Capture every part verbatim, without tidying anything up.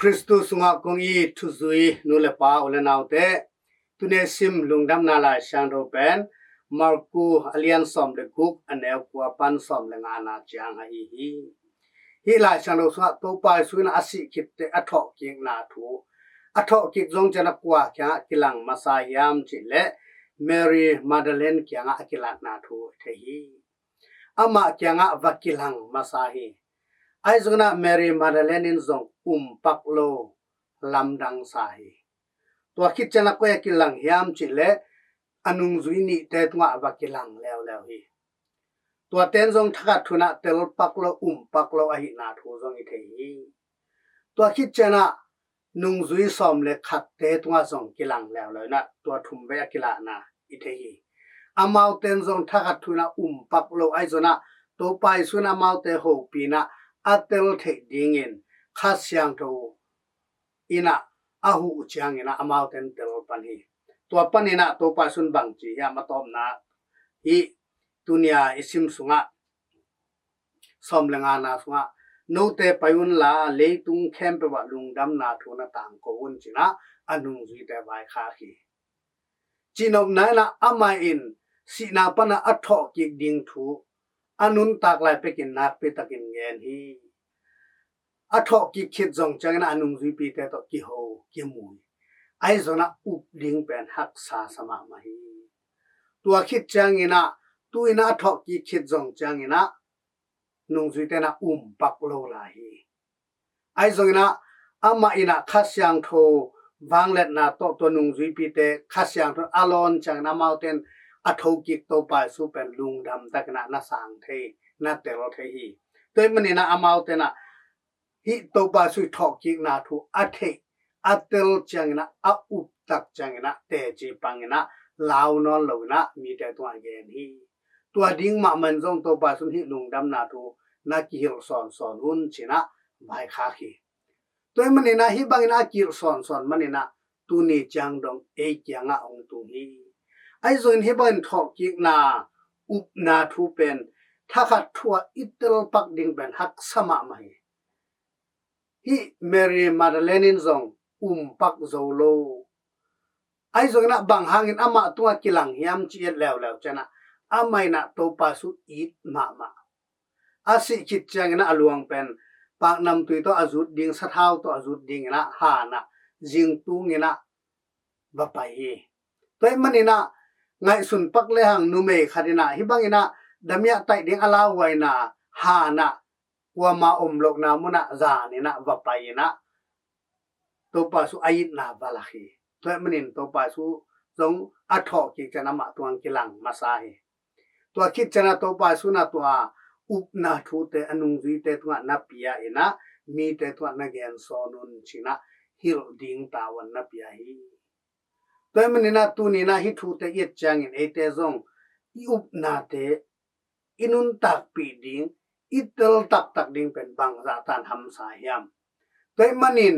Khristu sungah kong it thuzui nu le pa, u le naute, tuni sim lungdamna Lai Siangtho pen Marku a lian sawm le guk, a neu kua pan sawm le ngana ciang ahi hi. Hih Lai Siangtho sungah Topa Jesu in a sih khit teh a thawhkikna thu, a thawhkik zong ciang a kua kiangah kilang masa hiam cih leh Mary Magdalene kiangah a kilatna thu thei hi. Amah kiangah va kilang masa hi. Ahi zongin ah Mary Magdalene in zong umpak lo lamdang sa hi. Tua khit ciang a koi a kilang hiam cih leh a nungzui nihte tungah va kilang leuleu hi. Tua ten zong thakhat thu in ah telpak lo, umpak lo ahihna thu zong i thei hi. Tua khit ciang a nungzui sawm le khatte tungah zong kilang leuleu in ah tua thum vei a kilahna i thei hi. Amaute in zong thakhat thu in ah umpak lo, ahi zongin ah Topa Jesu in amaute hopih in ah a tel theih dingin Kha Siangtho in ah a huh ciangin ah amaute in tel pan hi. Tua panin ah Topa Jesu in bang ci hiam, a tawpna hih tuni a i sim sungah sawm le ngana sungah, "Note pai unla, leitung khempeuh ah lungdamna thu na tangko un," ci-in ah a nungzuite vaikhak hi. Cihnopna in ah amah in sihna pan a a thawhkik ding thu a nuntak lai pekin nakpi takin gen hi. A thawhkik khit zong ciangin ah a nungzuipite tawh kiho, kimu hi. Ahi zongin ah up ding pen haksa sa mahmah hi. Tua khit ciangin ah, tu-in ah a thawhkik khit zong ciangin ah nungzuite in ah umpak lo lai hi. Ahi zongin ah amah in ah Kha Siangtho vangliatna tawh tua nungzuipite Kha Siangtho a lawn ciangin amaute in a thokik Topa Jesu pen lungdam takin ah na sang thei, na tel thei hi. Tua ahih manin ah amaute in ah hih Topa Jesu ii thawhkikna thu a theih, a tel ciangin ah, a up tak ciangin ah teci pangin ah lau nawn loin ah mite tungah gen hi. Tua ding mahmah in zong Topa Jesu in hih lungdamna thu na kihilh sawnsawn un, ci-in ah vaikhak hi. Tua ahih manin ah hih bangin a kihilh sawnsawn manin ah tuni ciang dong ei kiangah hong tung hi. Ahi zongin hih bangin thawhkikna, upna thu pen thakhat thu ah i telpak ding pen haksa mahmah hi. Hih Mary Magdalene in zong umpak zo lo. Ahi zongin ah bang hangin amah tungah kilang hiam cih et leuleu ciang ah, amah in ah Topa Jesu it mahmah. A sih khit ciangin ah a luang pen paknamtui tawh a zut ding, sathau tawh a zut dingin ah han ah, zingtungin ah va pai hi. Tua ahih manin ah ngaihsun pak lehang numei khat in ah hih bangin ah damiah taih ding a lauhuaina han ah, kuama om lohna mun ah zanin ah va pai-in ah Topa Jesu a itna va lak hi. Tua ahih manin Topa Jesu zong a thawhkik ciang amah tungah kilang masa hi. Tua khit ciang ah Topa Jesu in ah tua upna thute a nungzuite tungah na pia in ah mite tungah na gen sawn un, ci-in ah hilh ding tavuan na pia hi. Tua ahih manin ah tuni-in ah hih thute i et ciangin eite zong i upnate i nuntakpih ding, i tel taktak ding pen bangzah tan hamsa hiam? Tua ahih manin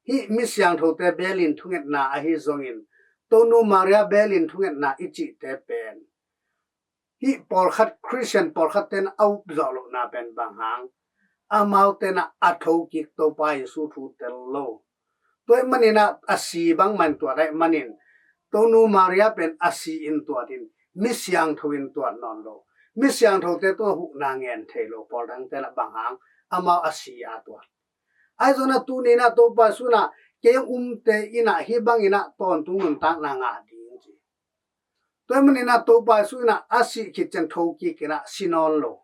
hih mi siangthote belin thungetna ahi zongin, Tonu Maria belin thungetna i cihte pen hih pawlkhat, Khristian pawlkhatte in a up zawh lohna pen bang hang? Amaute in ah a thokik Topa Jesu thu tel lo. Tua ahih manin ah a si bangmah in tuat ahih manin, Tonu Maria pen a si in tuat in, mi siangtho in tuat nawn lo. Mi siangthote tungah huhna ngen thei lo, pawl dangte in ah bang hang? Amau a si a tuat. Ahi zongin ah tuni-in ah Topa Jesu in ah kei hong umte in ah hih bangin ah tawntung nuntakna ngah ding, ci. Tua ahih manin ah Topa Jesu in ah a sih khit ciang thokik in ah si nawn lo.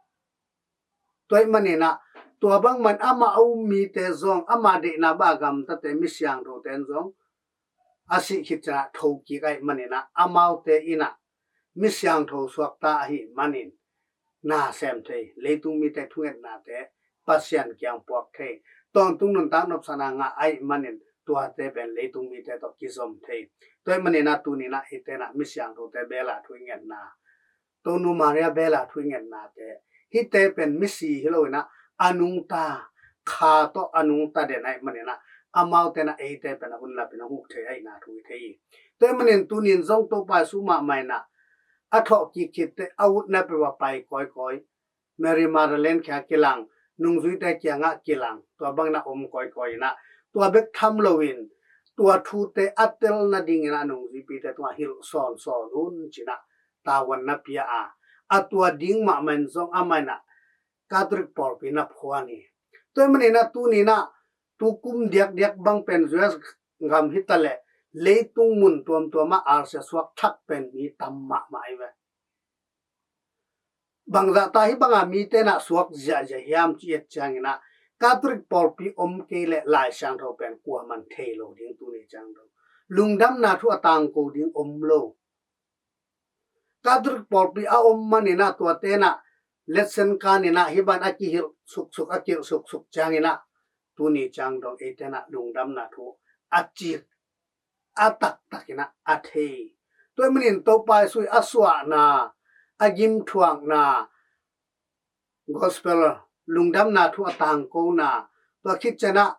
Tua ahih manin ah tua bangmah in amah a um mite zong, ama deihna bang a gamtate, mi siangthote in zong a sih khit ciang ah thokik ahih manin ah amaute in ah mi siangtho suakta ahih manin na sem thei, leitung mite thungetnate Pasian kiang puak thei, tawntung nuntak nopsakna ngah ahih manin tuate pen leitung mite tawh kizom thei. Tua ahih manin ah tuni-in ah hihte in ah mi siangthote bel a thu i ngetna, Tonu Maria bel a thu i ngetnate, hihte pen misi hi loin ah a nungta, kha tawh a nungta den ahih manin ah amaute in ah eite pen a hun lapin a huh thei ahihna thu i thei hi. Tua ahih manin tuni-in zong Topa Jesu mahmah in ah a thawhkik khit teh a utna peuh ah pai kawikawi, Mary Magdalene kiang kilang, nungzuite kiangah kilang, tua bangin ah om kawikawi in ah, tua bek tham loin tua thute a tel nadingin ah nungzuipite tungah hilh sawnsawn un ci-in ah tavuan na pia a, a tua ding mahmah in zong amah in ah Catholic pawlpi na phuan hi. Tua ahih manin ah tuni-in ah tukum diakdiak bang pen U S gam hi taleh leitung mun tuamtuam ah R C suak thak pen mi tam mahmah hi ve. Bangzah ta hih banga mite in ah suak ziahziah hiam ci et ciangin ah, Catholic pawlpi om kei leh Lai Siangtho pen kuaman thei lo ding tuni ciang dong. Lungdamna thu a tangko ding om lo. Catholic pawlpi a om manin ah tuate in ah letsen kan in ah hih bang a kihilh suksuk, a kihilh suksuk ciangin ah tuni ciang dong eite in ah lungdamna thu a cik, a taktak in ah a thei. Tua ahih manin Topa Jesu a suahna, a gimthuakna, gospel, lungdamna thu a tangkona, tua khit ciangin ah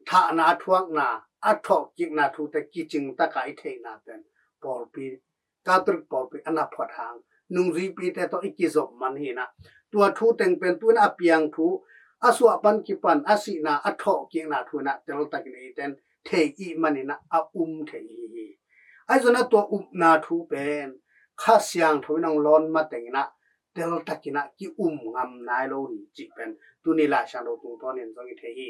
thahna a thuakna, a thawhkikna thute kicing takin i theihna pen pawlpi, Catholic pawlpi a na phuat hang nungzuipite tawh i kizop man hi in ah, tua thu teng pen tu-in a piang thu, a suah pan kipan a sihna, a thawhkikna thu in ah teltakin eite in thei i hih manin ah a um thei i hi hi. Ahi zongin ah tua upna thu pen Kha Siangtho in hong lawn matengin ah teltakin ah ki-um ngam nai lo hi cih pen tuni Lai Siangtho tungtawnin zong i thei hi.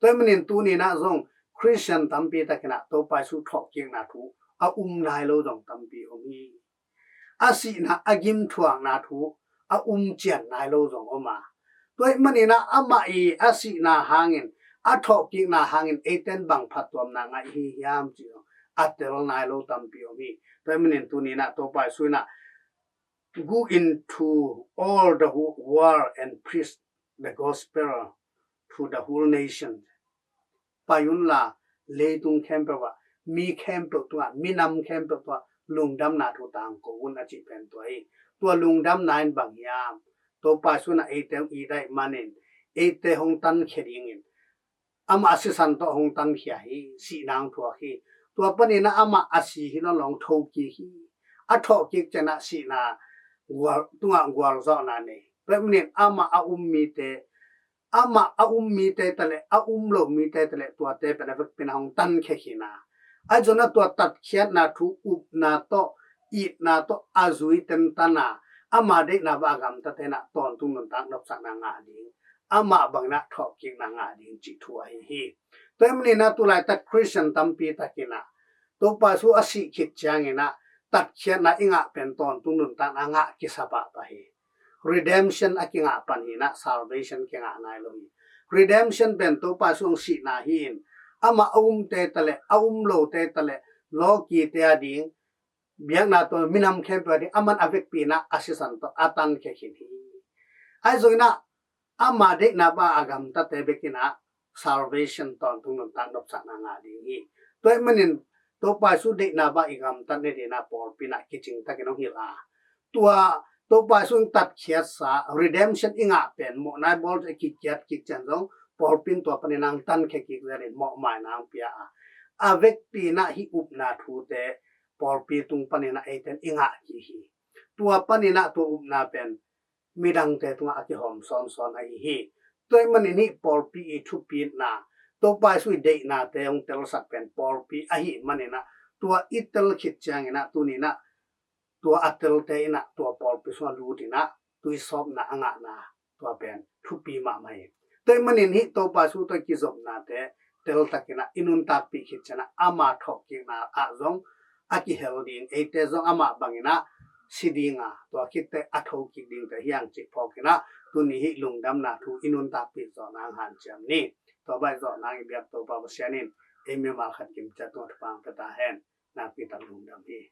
Tua ahih manin tuni-in ah zong Khristian tampi takin ah Topa Jesu thawhkikna thu a um nai lo zong tampi om hi. A sihna, a gimthuakna thu a um cian nai lo zong om a, tua ahih manin ah amah i a sihna hangin, a thawhkikna hangin eite in bang phattuamna ngah i hi hiam cih zong a tel nai lo tampi om hi. Tua ahih manin tuni-in ah Topa Jesu in ah, "Go into all the wo-, world and preach the gospel to the whole nation." Pai unla, leitung khempeuh ah, mi khempeuh tungah, minam khempeuh tungah lungdamna thu tangko un, a cih pen tua hi. Tua lungdamna in bang hiam? Topa Jesu in ah eite hong it ahih manin, eite hong tankhia dingin amah a sisan tawh hong tankhia hi, sihna hong thuak hi. Tua panin ah amah a si hi nawn lo hong thokik hi. A thawhkik ciangin ah sihna gual, tungah gualzawhna nei. Tua ahih manin amah a um mite, amah a um mite taleh, a um lo mite taleh, tuate pen a vekpi in ah hong tankhia khin a, ahi zongin ah tua tatkhiatna thu upna tawh, itna tawh a zui tentan a, ama deihna bang a gamtate in ah tawntung nuntak nopsakna ngah ding, amah bangin ah thawhkikna ngah ding cih thu ahi hi. Tua ahih manin ah tulaitak Khristian tampi takin ah Topa Jesu a sih khit ciangin ah tatkhiatna i ngah pen tawntung nuntakna ngah kisa pahpah hi. Redemption a kingah pan hi in ah salvation kingah nai lo hi. Redemption pen Topa Jesu hong sihna hi in, amah a umte taleh, a um lote taleh, lawkite a ding, biakna tawh minam khempeuh a ding, aman a vekpi in ah a sisan tawh a tankhia khin hi. Ahi zongin ah ama deihna bang a gamtate bek in ah salvation, tawntung nuntak nopsakna ngah ding hi. Tua ahih manin Topa Jesu deihna bang i gamtat nadingin ah pawlpi in ah kicing takin hong hilh a, tua Topa Jesu in tatkhiatsa, redemption i ngah pen, mawhna i bawl tawh i kikiat kik ciang zong pawlpi in tua panin ah hong tankhia kik zel in mawhmaina hong pia a, a vekpi in ah hih upna thute pawlpi tung panin ah eite in i ngah kik hi. Tua panin ah tua upna pen midangte tungah a kihawm sawnsawn ahi hi. Tua ahih manin hih pawlpi i thupitna, Topa Jesu i deihnate hong telsak pen pawlpi ahih manin ah, tua i tel khit ciangin ah tuni-in ah tua a telte in ah tua pawlpi sungah lut in ah tuisawpna a ngahna, tua pen thupi mahmah hi. Tua ahih manin hih Topa Jesu tawh i kizopnate teltakin ah i nuntakpih khit ciangin ah ama thawhkikna ah zong a kihel ding, eite zong amah bangin ah si ding a, tua khit teh a thokik dingte hi hang cih phawkin ah tuni hih lungdamna thu i nuntakpih zawh nang hanciam ni. Tua bang i zawh nang i biak Topa Pasian in ei mimal khat kim ciat tungah thupha hong pia ta hen. Nakpi tak lungdam hi.